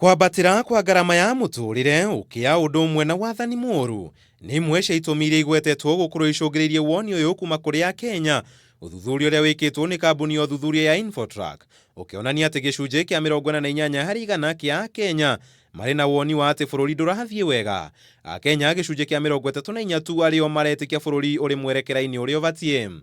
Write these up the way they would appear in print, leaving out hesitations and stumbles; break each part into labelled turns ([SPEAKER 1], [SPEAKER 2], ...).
[SPEAKER 1] Kwambatĩra kwa ngarama ya mũtũrĩre, ũkĩa ũndũ ũmwe na wathani mũru nĩ imwe cia itũmi iria igwetetwo gũkorwo icũngĩrĩirie woni ũyũ kuma kũrĩ Akenya. Ũthuthuria ũrĩa wĩkĩtwo nĩ kambuni ya ũthuthuria ya Infotrack ũkĩonania atĩ gĩcunjĩ kĩa 48% kĩa Akenya marĩ na woni wa atĩ bũrũri ndũrathiĩ wega. Akenya gĩcunjĩ kĩa 34 tu arĩo maretĩkia bũrũri ũrĩ mwerekera-inĩ ũrĩa ũbatiĩ.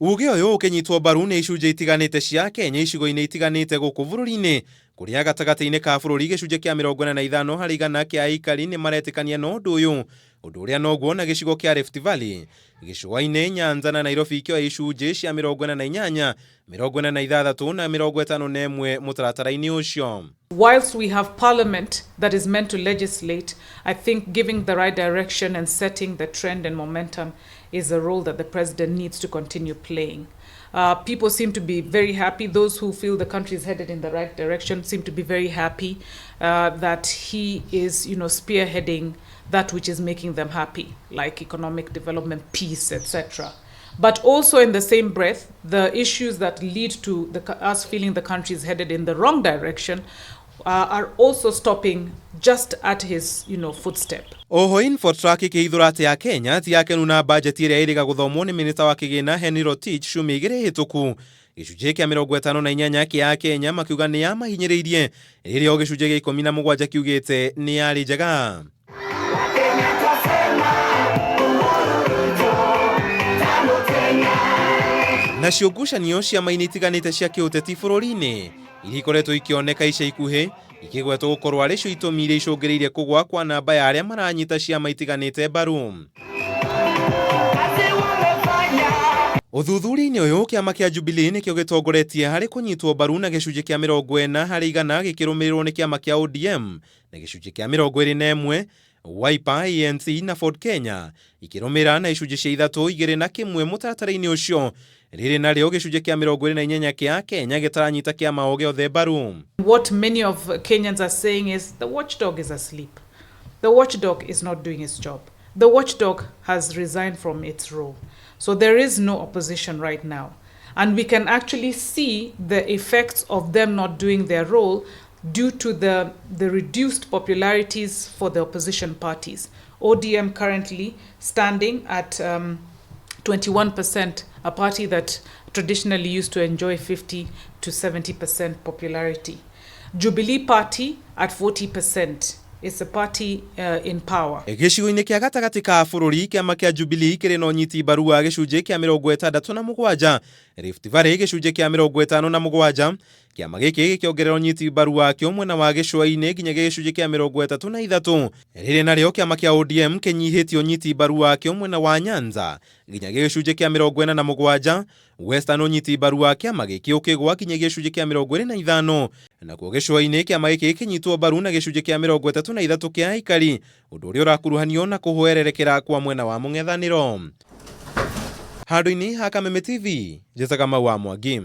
[SPEAKER 1] Uge ũyũ ũkĩnyitwo mbaru nĩ icunjĩ itiganĩte cia Akenya icigo-inĩ itiganĩte gũkũ bũrũri-inĩ, kũrĩa gatagatĩ-inĩ ka bũrũri gĩcunjĩ kĩa 45% kĩa aikari nĩ maretĩkania na ũndũ ũyũ, ũndũ ũrĩa noguo na gĩcigo kĩa Rift Valley, gĩcũa-inĩ, Nyanza na Nairobi ikĩoya icunjĩ cia 48, 46 na 51 mũtaratara-inĩ ũcio.
[SPEAKER 2] Whilst we have parliament that is meant to legislate, I think giving the right direction and setting the trend and momentum is a role that the president needs to continue playing. People seem to be very happy. Those who feel the country is headed in the right direction seem to be very happy that he is spearheading that which is making them happy, like economic development, peace, etc. But also in the same breath, the issues that lead to us feeling the country is headed in the wrong direction are also stopping just at his footstep.
[SPEAKER 1] Oho Infotrack ĩkĩhithũra atĩ Akenya ti akenu na bajeti ĩrĩa ĩrĩga gũthomwo nĩ minista wa kĩgĩna Henry Rotich ciumia igĩrĩ hĩtũku. Gĩcunjĩ kĩa 58 kĩa Akenya makiuga nĩ yamahinyĩrĩirie, rĩrĩa o gĩcunjĩ gĩa 17 kiugĩte nĩ yarĩ njega. Nacio ngucanio ciama-inĩ itiganĩte cia kĩũteti bũrũri-inĩ iria ikoretwo ikĩoneka ica ikuhĩ ikĩgwetwo gũkorwo arĩ cio itũmi iria icũngĩrĩirie kũgũa kwa namba ya arĩa maranyita ciama itiganĩte mbaru. Ũthuthuria-inĩ ũyũ, kĩama kĩa Jubilee nĩkĩo gĩtongoretie harĩ kũnyitwo mbaru na gĩcunjĩ kĩa 40% gĩkĩrũmĩrĩrwo nĩ kĩama kĩa ODM na gĩcunjĩ kĩa 21, Wiper, ANC na Ford Kenya ikĩrũmĩrĩra na icunjĩ cia 3, 2 na 1 mũtaratara-inĩ ũcio. Rĩrĩ narĩo gĩcunjĩ kĩa 28 kĩa Kenya gĩtaranyita kĩama o gĩothe mbaru.
[SPEAKER 2] What many of Kenyans are saying is the watchdog is asleep. The watchdog is not doing its job. The watchdog has resigned from its role. So there is no opposition right now. And we can actually see the effects of them not doing their role due to the reduced popularities for the opposition parties. ODM currently standing at 21%, a party that traditionally used to enjoy 50 to 70% popularity. Jubilee Party at 40%. It's a party in power.
[SPEAKER 1] Gĩcigo-inĩ kĩa gatagatĩ ka bũrũri, kĩama kĩa Jubilee kĩrĩ na ũnyiti mbaru wa gĩcunjĩ kĩa 67, Rift Valley gĩcunjĩ kĩa 57, kĩama gĩkĩ gĩkĩongerera ũnyiti mbaru wakĩo mwena wa gĩcũa-inĩ nginya gĩcunjĩ kĩa 33. Rĩrĩ narĩo kĩama kĩa ODM kĩnyihĩtie ũnyiti mbaru wakĩo mwena wa Nyanza nginya gĩcunjĩ kĩa 47, Western ũnyiti mbaru wa kĩama gĩkĩ ũkĩgwa nginya gĩcunjĩ kĩa 25, nakuo gĩcũa-inĩ kĩama gĩkĩ gĩkĩnyitwo mbaru na gĩcunjĩ kĩa 33 kĩa aikari, ũndũ ũrĩa ũrakuruhanio na kũhwererekera kwa mwena wa mũng'ethanĩro. Handũ-inĩ ha Kameme TV, njĩtaga Mau wa Mwangi.